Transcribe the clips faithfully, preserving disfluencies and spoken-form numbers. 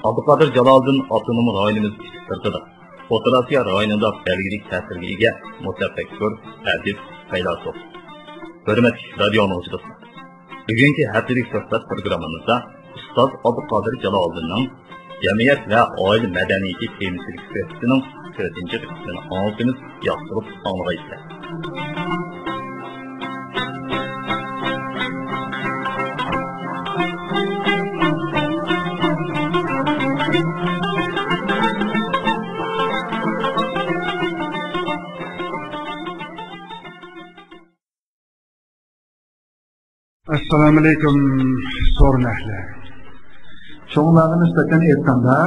ئابدۇقادىر جالالىدىن ئاپتونوم رايونىمىز سىرتىدا، ئوتتۇرا ئاسىيا رايونىدا بەلگىلىك تەسىرگە ئىگە مۇتەپەككۇر، ئەدىب، پەيلاسوپ. ھۆرمەتلىك رادىيو ئاڭلىغۇچى دوستلار، بۈگۈنكى ھەپتىلىك سۆھبەت پروگراممىمىزدا ئۇستاز ئابدۇقادىر جالالىدىننىڭ جەمئىيەت ۋە ئائىلە مەدەنىيىتى تېمىسىدىكى سۆھبىتىنىڭ تۆتىنچى قىسمىنى ئاڭلىتىمىز، ياقتۇرۇپ ئاڭلىغايسىلەر. ئەسسالامۇئەلەيكۇم، سورۇن ئەھلى. چوڭلارغا نىسبەتەن ئېيتقاندا،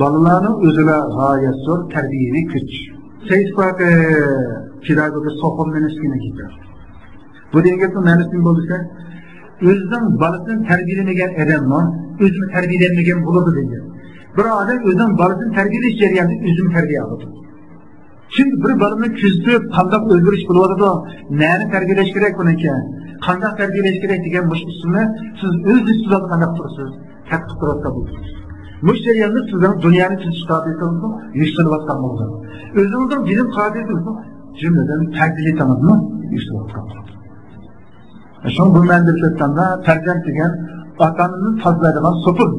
بالىلارنىڭ ئۆزىلا غايەت زور تەربىيەۋى كۈچ. سەيىت پاقى پېداگوگى سوخومنىڭ ئىسمىنى كېتىر. بۇ دېگەن گەپنىڭ مەنىسى نېمە بولدى دېسە، ئۆزىنىڭ بالىسىنى تەربىيەلىمىگەن ئادەممۇ ئۆزىنى تەربىيەلەنمىگەن بولىدۇ دېگەن. بىر ئادەم ئۆزىنىڭ بالىسىنى تەربىيەلەش جەريانىدا ئۆزىنى تەربىيە قىلىدۇ. چۈنكى بىر بالىنى كۆزىتىپ، قانداق ئۆزگىرىش بولۇۋاتىدۇ، نەنى تەربىيەلەش كېرەك بۇنىڭكى، قانداق تەربىيەلەش كېرەك دېگەن مۇشۇ ئۇسۇلنى سىز ئۆز ئۈستىڭىزدە قانداق تۇرىسىز، تەتقىق قىلىۋاتقان بولىسىز. مۇشۇ جەرياندا سىزنىڭ دۇنيانى تۈزىتىش قابىلىيىتىڭىزمۇ يۈكسىلىۋاتقان بولىدۇ. ئۆزىڭىزنىڭ بىلىم قابىلىيىتىڭىزمۇ، جۈملىدىن پەزىلىتىڭىزمۇ يۈكسىلىۋاتقان بولىدۇ. شۇڭا بۇ مەنىدە ئېيتقاندا، پەرزەنت دېگەن ئاتا-ئانىنى تازىلايدىغان سوپۇن.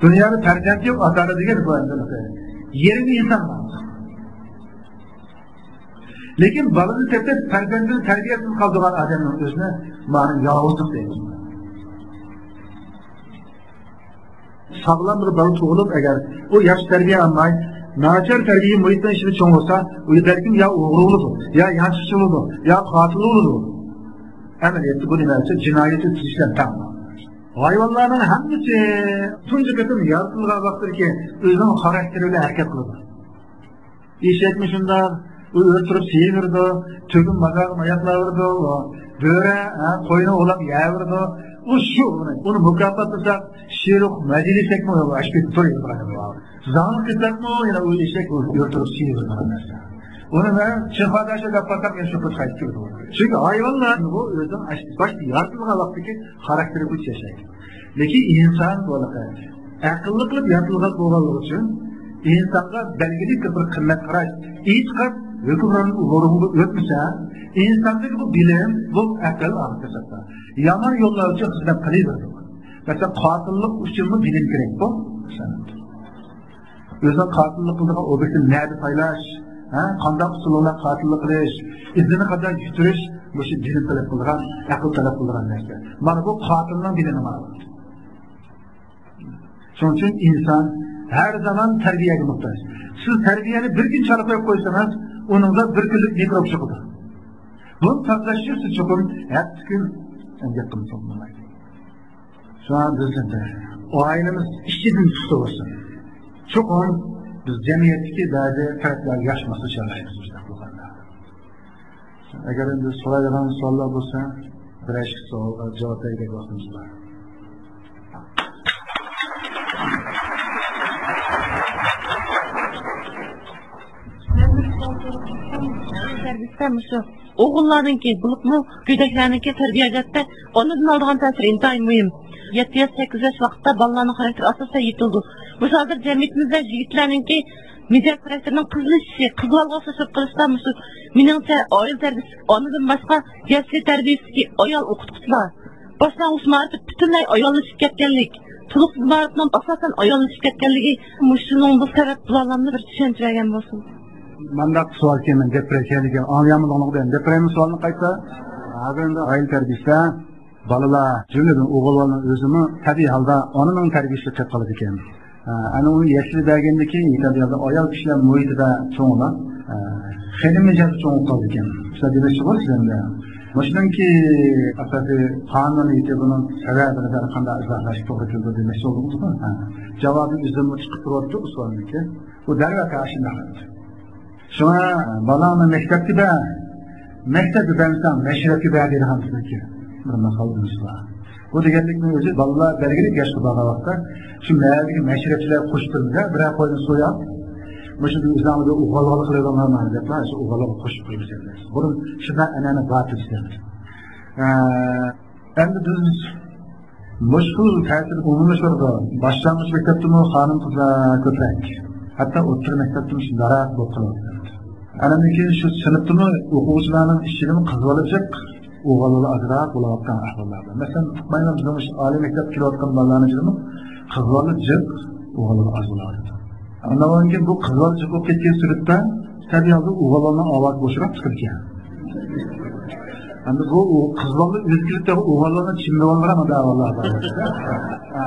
دۇنيادا پەرزەنت يوق ئاتا-ئانا دېگەن بۇ ئەمدى يېرىم ئىنسان بار. لېكىن بالىنى تېپىپ، پەرزەنتىنى تەربىيەسىز قالدۇرغان ئادەمنىڭ ئۆزىنى مانا ياۋۇزلۇق دەيدۇ. ساغلام بىر بالا تۇغۇلۇپ، ئەگەر ئۇ ياخشى تەربىيە ئالماي، ناچار تەربىيە مۇھىتىنىڭ ئىچىدە چوڭ بولسا، ئۇ بەلكىم يا ئوغرى بولىدۇ، يا يانچۇقچى بولىدۇ، يا قاتىل بولىدۇ. ئەمەلىيەتتە بۇ نېمە دېسە، جىنايەت ئۆتكۈزۈش بىلەن تەڭ. ھايۋانلارنىڭ ھەممىسى تۇنجى قېتىم يارىتىلغان ۋاقتىدىكى ئۆزىنىڭ خاراكتېرى بىلەن ھەرىكەت قىلىدۇ. ئېشەكمۇ شۇنداق، ئۇ ئۆلتۈرۈپ سېيىۋېرىدۇ، تۈگۈن مازارغا ماياقلاۋېرىدۇ، بۆرە، ھە، قوينى ئوۋلاپ يەۋېرىدۇ. ئۇ شۇ، ئۇنى، ئۇنى مۇكاپاتلىساق، شېرۇق مەجلىسەكمۇ ئاشۇ كۈنى توي قىلىدىغان. زاڭلىق قىلساقمۇ، يەنە ئۇ ئېشەك ئۆلتۈرۈپ سېيىۋېرىدىغان نەرسە. ئۇنى مەن چىخاداشا دەپ قالسام، يەنە شۇ قىز قايتىپ كېلىدۇ. چۈنكى ھايۋانلار بۇ ئۆزىنىڭ ئاش-، باشتا يارىتىلغان ۋاقتىدىكى خاراكتېرى بويىچە ياشايدۇ. لېكىن ئىنسان بولىدۇ. ئەقىللىق قىلىپ يارىتىلغان بولغانلىقى ئۈچۈن ئىنسانغا بەلگىلىك بىر قىممەت قاراش، ئېتىقاد ھۆكۈمرانلىق ئورۇنغا ئۆتمىسە، ئىنساندىكى بۇ بىلىم، بۇ ئەقىل ئارقىسىدا يامان يوللار ئۈچۈن خىزمەت قىلىۋېرىدۇ. مەسىلەن، قاتىللىق ئۈچۈنمۇ بىلىم كېرەك بۇ. ئۆزىنىڭ قاتىللىق قىلىدىغان ئوبيېكتىنى نەدە سايلاش، ھە، قانداق ئۇسۇل بىلەن قاتىللىق قىلىش، ئىزىنى قانداق يىتىرىش، مۇشۇ بىلىم تەلەپ قىلىدىغان، ئەقىل تەلەپ قىلىدىغان نەرسە. مانا بۇ قاتىلنىڭ بىلىمى مانا. شۇنىڭ ئۈچۈن ئىنسان ھەر زامان تەربىيەگە موھتاج. سىز تەربىيەنى بىر كۈن چالا قويۇپ قويسىڭىز، ئۇنىڭدا بىر كۈنلۈك مىكروب چىقىدۇ. بۇنى تازىلاش ئۈچۈن سىز چوقۇم ھەپتە كۈن ئەمگەك قىلمىسىڭىز بولمايدۇ. شۇڭا بىز ئائىلىمىز ئىچىدىن پۇختا بولسۇن. چوقۇم بىز جەمئىيەتتىكى بەزى تەرەپلەرگە ياخشى ماسلىشالايمىز مۇشۇنداق قىلغاندا. ئەگەر ئەمدى سورايدىغان سوئاللار بولسا، بىرەر ئىككى سوئالغا جاۋاب بەرگۈدەك ۋاقتىمىز بار. مۇشۇ ئوغۇللارنىڭكى، بولۇپمۇ گۆدەكلەرنىڭكى تەربىيە جەھەتتە ئانىدىن ئالىدىغان تەسىر ئىنتايىن مۇھىم. يەتتە ياش، سەككىز ياش ۋاقىتتا بالىلارنىڭ خاراكتېرى ئاساسەن يېتىلىدۇ. مىسالدا، جەمئىيىتىمىزدە يىگىتلەرنىڭكى مىجەز خاراكتېرىنىڭ قىزىلىشىشى، قىزىۋالغان سۆزلەپ قىلىشتا مۇشۇ، مېنىڭچە، ئائىلە تەربىيەسى ئانىدىن باشقا يەسلى تەربىيەسىدىكى ئايال ئوقۇتقۇچىلار، باشلانغۇچ مائارىپى پۈتۈنلەي ئاياللىشىپ كەتكەنلىك، تولۇقسىز مائارىپنىڭ ئاساسەن ئاياللىشىپ كەتكەنلىكى، مۇشۇنىڭ بۇ سەۋەب بۇلارنى بىر چۈشەندۈرگەن بولسۇن. مانداق سوئال كېلىمەن، دەپ بېرەي كەينىگە. ئاڭلىيالمىدىڭلىغۇ دەيمەن. دەپ بېرەيمۇ سوئالنى قايتا؟ ھازىر ئەمدى ئائىلە تەربىيەسىدە بالىلار، جۈملىدىن ئوغۇل بالىنىڭ ئۆزىمۇ تەبىئىي ھالدا ئانىنىڭ تەربىيەسىدە قېلىپ قالىدىكەن. ئە، ئەنە ئۇنى يەسلى بەرگەندىن كېيىن يېتەرلىك ھالدا ئايال كىشىلەر مۇھىتىدا چوڭلاپ، ئە، خېنىم مىجەزدە چوڭىيىپ قالىدىكەن. شۇنداق دېمەكچى بولىسىز ئەمدى. مۇشۇنىڭكى ئاساسىي قانۇنىيىتى، بۇنىڭ سەۋەبىنى بىر قانداق ئىزاھلاش توغرا كېلىدۇ دېمەكچى بولدۇڭىزمۇ؟ ھە. جاۋابى ئۆزىدىنمۇ چىقىپ تۇرۇۋاتىدۇ ئۇ سوئالنىڭكى. بۇ دەرۋەقە ئاشۇنداق. شۇڭا بالىڭنى مەكتەپكە بەر، مەكتەپكە بەرمىسەڭ مەشرەپكە بەر دەيدىغان بىزنىڭكى بىر ماقالىمىز بار. بۇ دېگەنلىكنىڭ ئۆزى بالىلار بەلگىلىك ياشقا بارغان ۋاقىتتا شۇ مەھەللىدىكى مەشرەپچىلەرگە قوشۇپ تۇرىمىز، بىرەر قوينى سوياپ، مۇشۇ ئۆزلەرنىڭ بىر ئوغۇللۇق قىلىۋېلىڭلار دەپلا شۇ ئوغۇللۇققا قوشۇپ قويىمىز دەيمىز. بۇرۇن شۇنداق ئەنئەنە بار ئىدى. ئە، ئەمدى بىز مۇشۇ خىل تەسىر ئومۇملىشىۋاتىدۇ. باشلانغۇچ مەكتەپتىمۇ خانىم-قىزلار كۆپرەك. ھەتتا ئوتتۇرا مەكتەپتىمۇ شۇنداقراق بولۇپ قالىۋاتىدۇ. ئاندىن كېيىن شۇ سىنىپتىمۇ ئوقۇغۇچىلارنىڭ ئىچىدىمۇ قىز بالا جىق، ئوغۇل بالا ئازراق بولۇۋاتقان ئەھۋاللار بار. مەسىلەن، ئۇقمايمەن، بىزنىڭ مۇشۇ ئالىي مەكتەپكە كېلىۋاتقان بالىلارنىڭ ئىچىدىمۇ قىز بالا جىق، ئوغۇل بالا ئاز بولۇۋاتىدۇ. ئاندىن كېيىن بۇ قىز بالا جىق بولۇپ كەتكەن سۈرەتتە تەبىئىي ھالدا ئوغۇل بالىنىڭ ئاۋازى بوشراق چىقىدىكەن. ئەمدى بۇ ئۇ قىز بالىلار ئۆزگىرىپ تېخى ئوغۇل بالىلارنى چىمدىۋالغان مۇنداق ئەھۋاللار بار. ھە.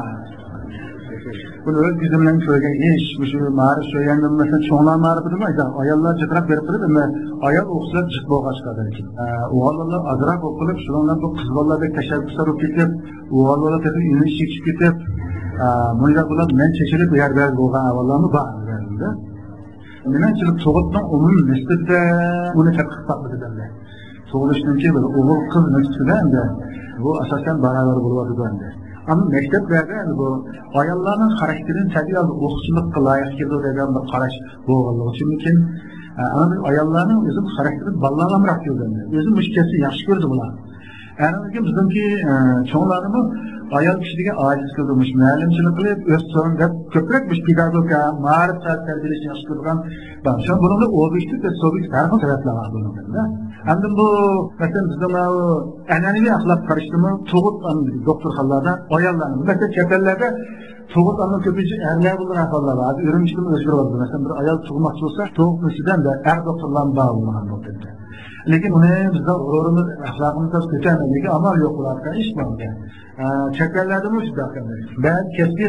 بۇنى ئۆز كۆزۈم بىلەن كۆرگەن ئىش. مۇشۇ مائارىپ شۆيەندىمۇ، مەسىلەن، چوڭلار مائارىپىدىمۇ ئايتا، ئاياللار جىقراق بېرىپ قېلىپ، ئەمما ئايال ئوقۇغۇچىلار جىق بولغاچقا بەلكىم. ئە، ئوغۇل بالىلار ئازراق بولۇپ قېلىپ، شۇنىڭ بىلەن بۇ قىز بالىلار بەك تەشەببۇسكار بولۇپ كېتىپ، ئوغۇل بالىلار تېخى ئۆينىڭ ئىشىكى چۈشۈپ كېتىپ، ئە، مۇنداق بولۇپ مەن چېچىلىپ بۇ يەردە بولغان ئەھۋاللارمۇ بار ئەمدى. مېنىڭچە، تۇغۇتنىڭ ئومۇمىي نىسبىتىدە ئۇنى تەتقىق قىلىپ باقمىدىم ئەمدى. تۇغۇلۇشتىن كېيىن بىر ئوغۇل قىز نىسبىتىدە ئەمدى بۇ ئاساسەن باراۋەر بولۇۋاتىدۇ ئەمدى. ئەمما مەكتەپلەردە ئەمدى بۇ ئاياللارنىڭ خاراكتېرىنى تەبىئىي ھالدا ئوقۇتقۇچىلىققا لايىق كېلىدۇ دېگەن بىر قاراش بولغانلىقى ئۈچۈنمىكىن، ئە، ئەمما ئاياللارنىڭ ئۆزىنىڭ خاراكتېرى بالىلارغا ئامراق كېلىدۇ ئەمدى. ئۆزى مۇشۇ كەسىپنى ياخشى كۆرىدۇ بۇلار. ئەنىڭدىن كېيىن بىزنىڭكى، ئە، چوڭلارمۇ ئايال كىشى دېگەن ئاجىز كېلىدۇ، مۇشۇ مۇئەللىمچىلىك قىلىپ ئۆتسۇن دەپ كۆپرەك مۇشۇ پېداگوگىكا، مائارىپ ساھەسى تەربىيەلەشنى ياخشى كۆرىدىغان بار. شۇڭا بۇنىڭدا ئوبيېكتىپ ۋە سۇبيېكتىپ ھەر خىل سەۋەبلەر بار بۇنىڭدا. ئەمدى بۇ، مەسىلەن، بىزنىڭ ماۋۇ ئەنئەنىۋى ئەخلاق قارىشىدىمۇ تۇغۇت، ئەم، دوختۇرخانىلاردا ئاياللارنىڭ، مەسىلەن، چەت ئەللەردە تۇغۇت ئانىنىڭ كۆپىنچە ئەرلەر بولغان ئەھۋاللار بار. ھازىر ئۈرۈمچىدىمۇ ئۆزگىرىۋاتىدۇ. مەسىلەن، بىر ئايال تۇغماقچى بولسا، تۇغۇت ئۈستىدە ئەر دوختۇرلارمۇ بار بولغان بولىدۇ. لېكىن ئۇنى بىزنىڭ غۇرۇرىمىز، ئەخلاقىمىز كۆتەرمەيدۇ. لېكىن ئامال يوق بولۇۋاتقان ئىش بۇ. ئە، چەت ئەللەردىمۇ شۇنداق. بەزى كەسپىي